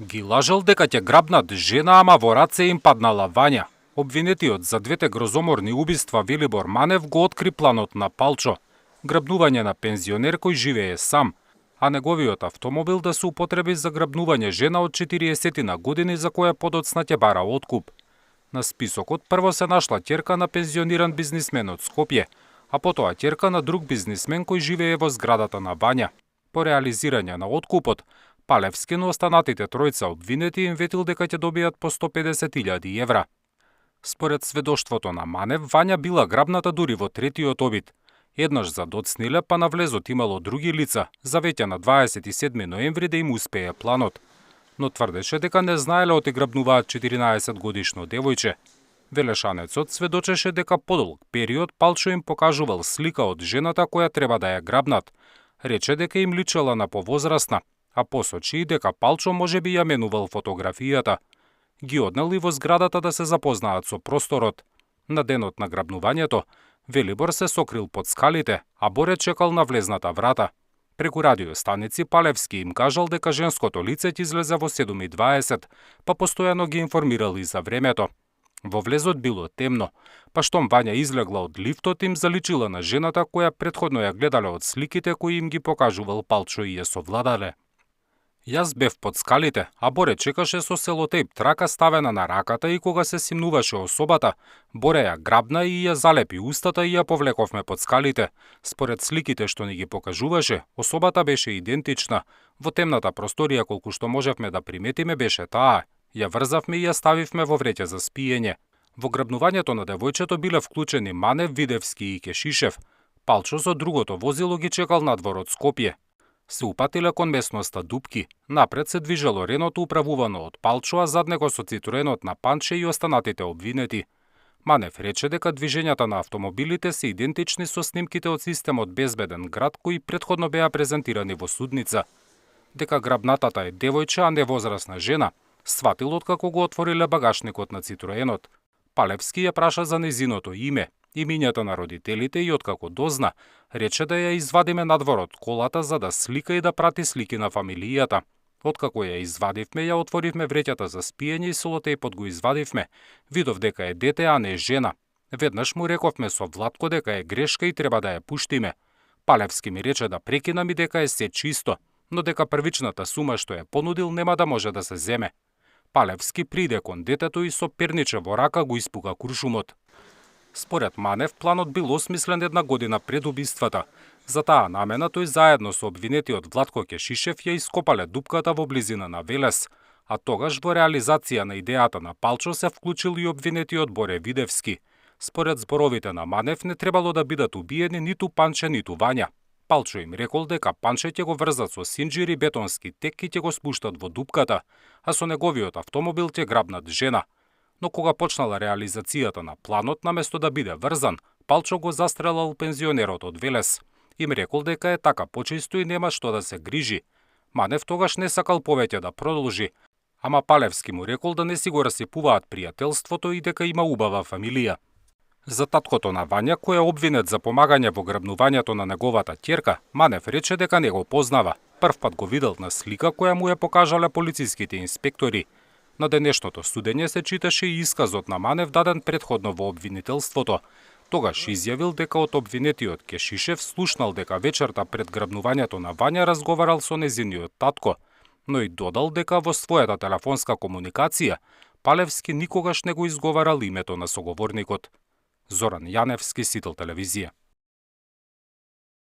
Ги лажал дека ќе грабнат жена, ама во раце им паднала Вања. Обвинетиот за двете грозоморни убиства Велибор Манев го откри планот на Палчо. Грабнување на пензионер кој живее сам, а неговиот автомобил да се употреби за грабнување жена од 40 години за која подоцна ќе бара откуп. На списокот прво се нашла ќерка на пензиониран бизнисмен од Скопје, а потоа ќерка на друг бизнисмен кој живее во зградата на Вања. По реализирање на откупот, Палевски на останатите тројца обвинети им ветил дека ќе добијат по 150.000 евра. Според сведоштвото на Манев, Вања била грабната дури во третиот обид. Еднаш задоцниле, па на влезот имало други лица, за веќе на 27 ноември да им успее планот. Но тврдеше дека не знаеле отиграбнуваат 14 годишно девојче. Велешанецот сведочеше дека подолг период Палчо им покажувал слика од жената која треба да ја грабнат. Рече дека им личела на повозрасна, а посочи и дека Палчо можеби ја менувал фотографијата. Ги однел и во зградата да се запознаат со просторот. На денот на грабнувањето, Велибор се сокрил под скалите, а Боре чекал на влезната врата. Преку радиостаници Палевски им кажал дека женското лице ќе излезе во 7:20, па постојано ги информирал и за времето. Во влезот било темно, па штом Вања излегла од лифтот им заличила на жената која претходно ја гледале од сликите кои им ги покажувал Палчо и ја совладале. Јас бев под скалите, а Боре чекаше со селотейп трака ставена на раката и кога се симнуваше особата, Боре ја грабна и ја залепи устата и ја повлековме под скалите. Според сликите што ни ги покажуваше, особата беше идентична. Во темната просторија колку што можевме да приметиме беше таа. Ја врзавме и ја ставивме во вреќе за спиење. Во грабнувањето на девојчето биле вклучени Манев, Видевски и Кешишев. Палчо со другото возило ги чекал надвор од Скопје. Се упатиле кон местноста Дупки. Напред се движело Реното управувано од Палчо, а зад него со Цитроенот на Панче и останатите обвинети. Манев рече дека движењата на автомобилите се идентични со снимките од системот Безбеден град кои претходно беа презентирани во судница. Дека грабнатата е девојче, а не возрасна жена, сватил откако го отвориле багажникот на Цитроенот. Палевски ја праша за незиното име, имињата на родителите и откако дозна, рече да ја извадиме надвор од колата за да слика и да прати слики на фамилијата. Откако ја извадивме, ја отворивме вреќата за спиење и селотејпот го извадивме. Видов дека е дете, а не жена. Веднаш му рековме со Владко дека е грешка и треба да ја пуштиме. Палевски ми рече да прекинам и дека е се чисто, но дека првичната сума што ја понудил нема да може да се земе. Палевски приде кон детето и со перниче во рака го испука куршумот. Според Манев, планот бил осмислен една година пред убиствата. За таа намена тој заедно со обвинетиот Владко Кешишев ја ископале дупката во близина на Велес, а тогаш во реализација на идејата на Палчо се вклучил и обвинетиот Боре Видевски. Според зборовите на Манев не требало да бидат убиени ниту Панче, ниту Вања. Палчо им рекол дека Панче ќе го врзат со синџир и бетонски тек и ќе го спуштат во дупката, а со неговиот автомобил ќе грабнат жена. Но кога почнала реализацијата на планот, наместо да биде врзан, Палчо го застрелал пензионерот од Велес. Им рекол дека е така почисто и нема што да се грижи. Манев тогаш не сакал повеќе да продолжи, ама Палевски му рекол да не си го расипуваат пријателството и дека има убава фамилија. За таткото на Вања, кој е обвинет за помагање во грабнувањето на неговата ќерка, Манев рече дека не го познава. Првпат го видел на слика која му ја покажале полициските инспектори. На денешното судење се читаше и исказот на Манев даден претходно во обвинителството. Тогаш изјавил дека од обвинетиот Кешишев слушнал дека вечерта пред грабнувањето на Вања разговарал со незиниот татко, но и додал дека во својата телефонска комуникација Палевски никогаш не го изговарал името на соговорникот. Зоран Јаневски, Сител телевизија.